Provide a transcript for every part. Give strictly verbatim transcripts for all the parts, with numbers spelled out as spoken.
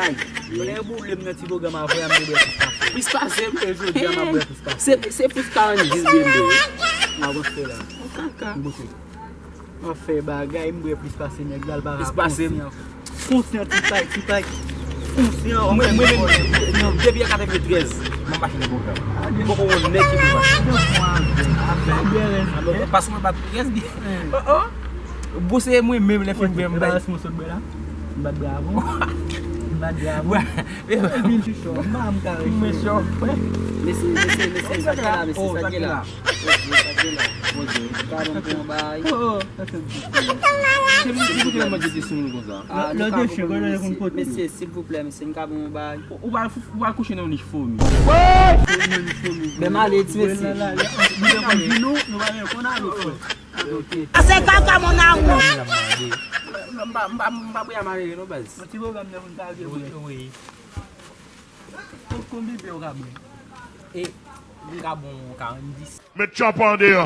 Ay, konnen yo boule m nan ti pwogram a frè a, m te bwè plis pase. Plis pase m. E jodi a m ap bwè plis pase. Se, se plis karanndiz bebe. M ap rantre la. Kaka. M bouke. M ap fè bagay, m bwè plis pase nèg la, l pa ka konsyan. Konsyan ti pay, ti pay. Konsyan, mwen, mwen menm, depi an katreventrèz, m ap mache nan pwogram. M poko wè yon nèg ki bwè mache. Paske mwen bat rès byen. Oh, oh. Bon, se mwen menm lè fim bwè m bay. Ou pa wè si m sot bwè la? M bat bravo. M bat bravo. Vin ti chò. M pa m kare. Mesye, mesye, mesye, sa k gen la, mesye, sa k gen la? Mesye, sa k gen la? Bon, Dye, ou ka ban m pou yon bagay? Oh, oh, sa se. Se vin ki kote manje te sou moun konsa? Ah, nou ka ban m, mesye, silvouplè, mesye, nou ka ban m yon bagay? Ou, ou pa, ou pa kouche nan yon nich fomi. Ben, m ale, ti mesye. Nou te konn di nou, nou pa gen konn ale, frè. Ase kaka, mon amour. Non, m pa, m pa, m pa prè a malere non, baz. Yon ti pwogram nan pou n ka vye bwè. Wi, wi. Kon, konbyen bwè ou ka bwè? E, m ka bon karanndiz. Met tchòp an deyò.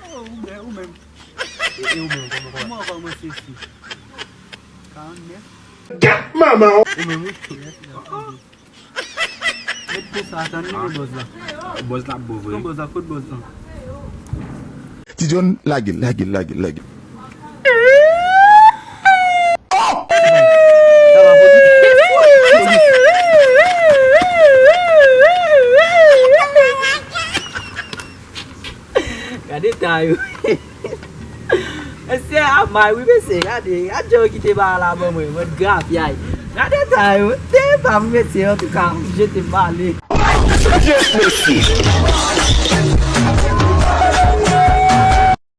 Oh, ou bwè, ou menm. E, e ou menm, kòman, kòman? Mwen kòmanse isi. Karannèf. Gèt manman w. Ou menm, wi. Yes, yes. Met pou sa, tann nivo bòz la. Bòz la ap bon vre. Kot bòz la, kot bòz la? Ti John, lage l, lage l, lage l, lage l. Gade ta yo. Mesye a may wi, mesye, gade, gade jan yo kite bagay la ban mwen, mwen grafyay. Gade ta yo, te pa pou mesye, antouka, m jete m ale. Yes, mesye.